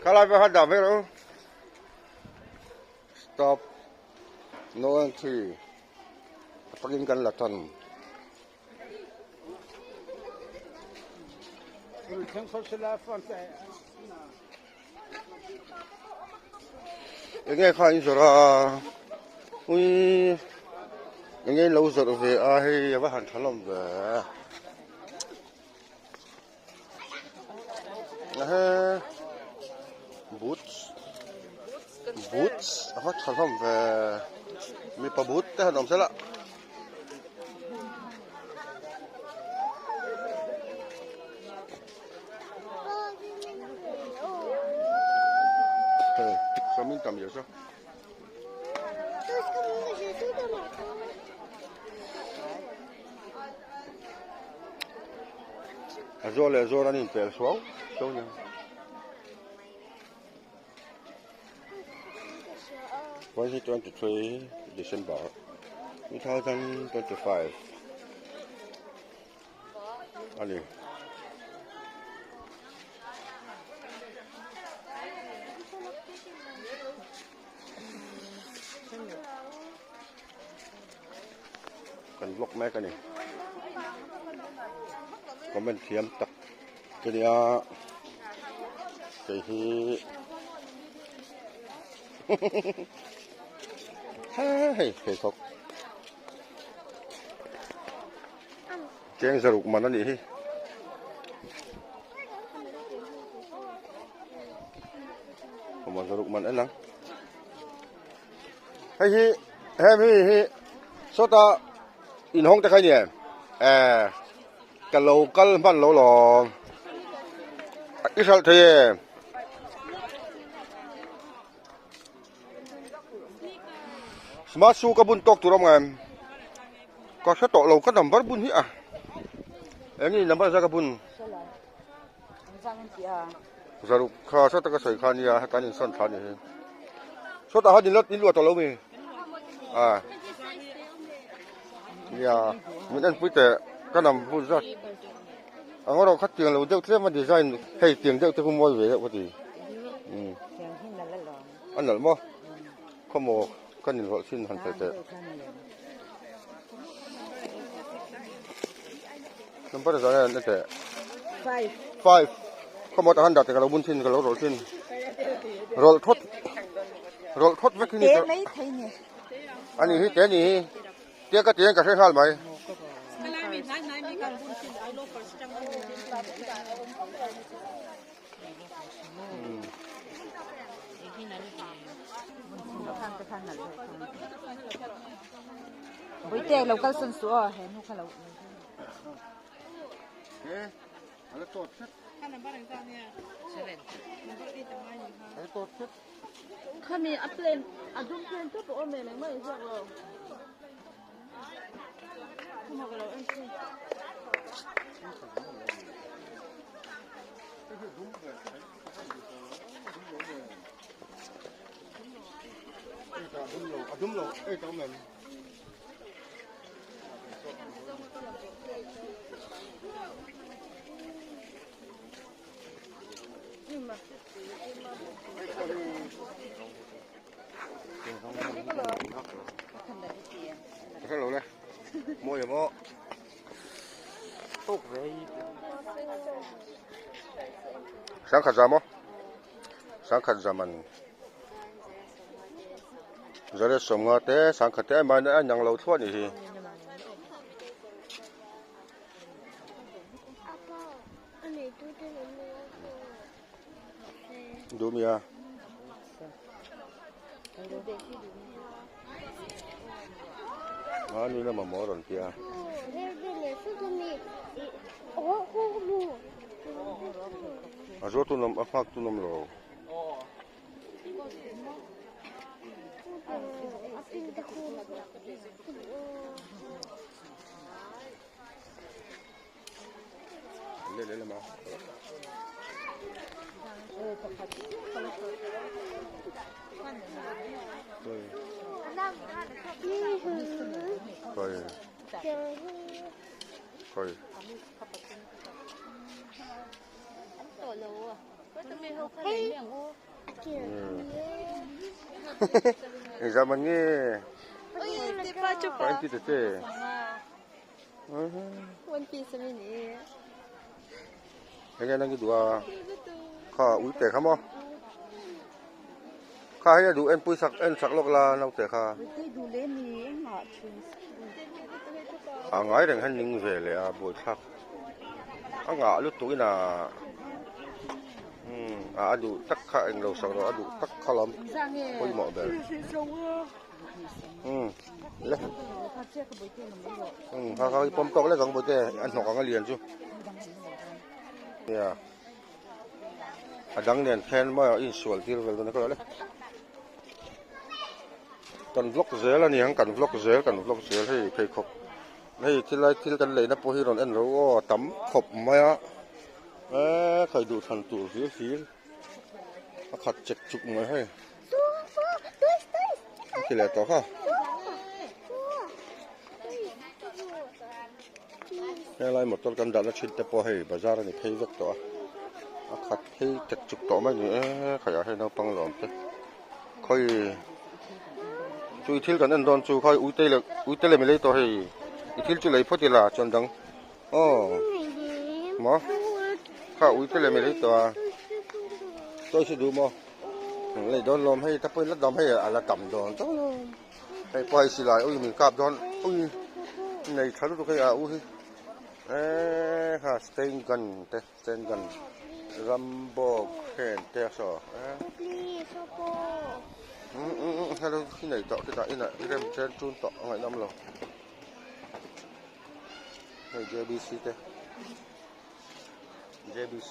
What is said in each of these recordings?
Khalai pawh kha dah vek rawh u. Stop. No entry. A takin kan la tan. Enge kha in zawrh a ui enge in lo zawrh ve a hei a va han tha hlawm ve he boots boots a va tha hlawm ve mipa boot te han awm sela. A zuar leh zuar an inpel suau suau nia. 2023 December 2025 a ni. Kan vlog mek a ni. Comment thiam tak ka nia kei hi hei pheikhawk cheng zaruk man a nih hi. Zaruk man en ang. Hei hi he mi hi sawta inhawng te kha a ni em eh ka lo kal hman lo lawm i hralh thei em smart shoe ka bun tawk tur awm em ka hre tawh lo ka number bun hi a eng nge number zat ka bun Zaruk kha saw taka sawi kha nia heta an insawn thla a nih hi sawtah khan inla in luah tawh lo mi a nia min enpui teh ka lam bul zat ang erawh kha tiang lo deuh tlem a design hei tiang deuh te chu mawi ve deuh ka ti umm a nalh maw khawmaw ka ninhlawh chin han sawi teh Number zah hian a teh 5 khawmaw tah khan dah teh ka lo bun thin ka lo rawlh thin rawlh thawt rawlh thawt vek hi ni a ni hi te ni hi tia ka ti hian ka hre nghal mai. Buite lo kal san suh aw he nu kha lo Khami a plan a dum plan te pawh awm em engmah inziak lo. Sangkhat za maw sangkhat za man zariat sawmnga te sangkhat te a inang a inang lo thluah a nih hi. Duh mi a. A ni lama maw rawn tia. A zuar tu nam a nghak tu nam lo. Engzah man nge? Ka en ti ta che. Enge nang i duh a? Kha ui te kha maw? Kha hei a duh en pui sak en sak lawk la naute kha. A ngai reng hian ning ve leh a buaithlak. A ngah lutuk in a umm a duh tak kha englo sak rawh a duh tak kha lam pawimawh ber. Umm le umm kha kha i pawm tawk lek ang bawihte a hnawk ang a lian chu nia a dang nen khen maw a insual tir vel dawn a ka le kan vlog zel a ni ang kan vlog zel kan vlog zel hei pheikhawk hei thilai thil kan leina pawh hi rawn en ro aw a tam khawp mai a eee khawi duh thlan tur hlir hlir a khat chek chuk mai hei. Ti leh tawh kha. Helai motor kan dahna thin te pawh hei bazar a ni phei vek tawh a. A khat phei tek chuk tawh mai ni e khaiah hei naupang lawm te. Khawi chu i thil kan en dawn chu khawi uite leh uite leh milei tawh hei i thil chu lei phawt ila chuan dang aw maw kha uite leh milei tawh a chawi si duh maw. Lei dawn lawm hei ta pawhin la dam hei a la tam dawn tawh lo hei pawh hei silai ui min kap dawn ui nei tha lutuk hei a u hi eee kha stain gun te stain gun rambawk hen te a saw eee um um hello hi nei tawh chutah inah i rem chen chun tawh a ngaihnawm lo hei J_B_C te. JBC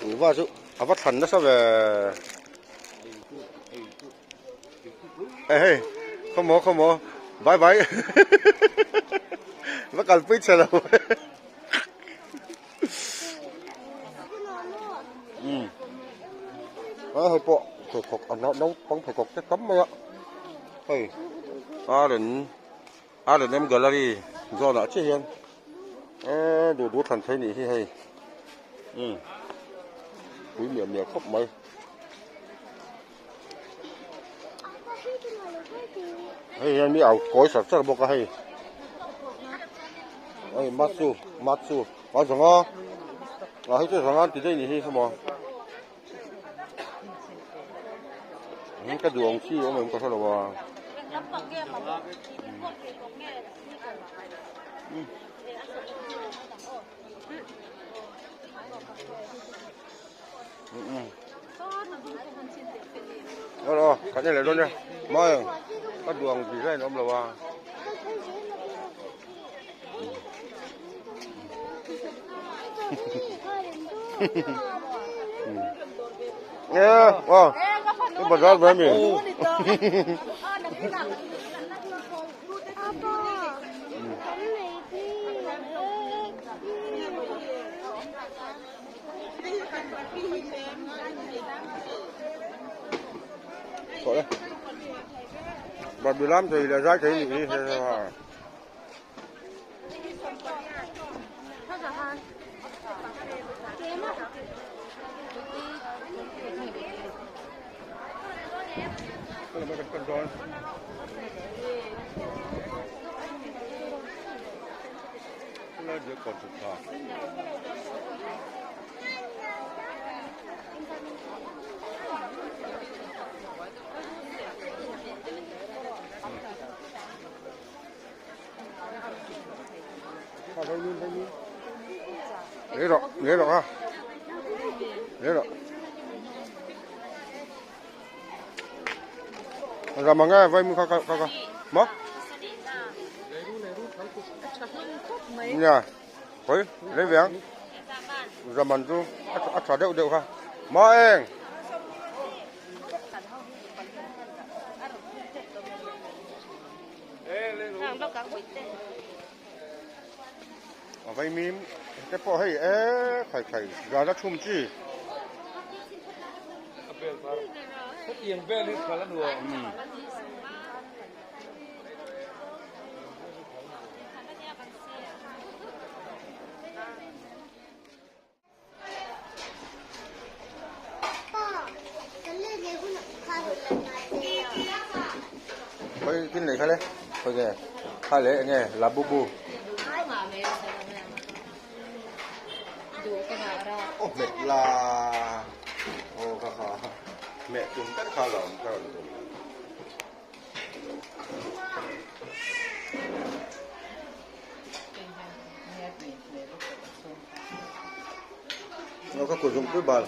Uva chu a va thlan nasa ve e hei khawmaw khawmaw bye bye va kalpui che lo um a hei pawh pheikhawk a naupang pheikhawk te tam mai a hei R and R and M gallery zawn ah chiah hian eee duh duh thlan thei nih hi hei um pui miah miah khawp mai. Hei hian mi au kawi sar sar bawk a hei hei matsu matsu a zanga a hei chu zanga an ti daih nih hi hemaw ka duh ang chi awm em ka hre lo a. Ờ cái này là luôn nha. Mai có đường gì ra nó không đâu à. Yeah, wow. Cái bật ra với mình. Gọi đây. Và bị làm thì là ra cái gì à. Lấy rồi, lấy rồi ha. Lấy rồi. Ra mà nghe vậy mình khá khá khá. Mất. Nhà. Khối, lấy vàng. Ra mà chú, ăn chả đậu đậu ha. Mà em. A vaimim te pawh hei e khai khai zan a chhum chi. Kin lei kha le khawi nge kha le enge labubu aw hmet la aw kha kha hmeh tum tak kha lo awm ka rawn tum. Aw ka kut zungpui bal.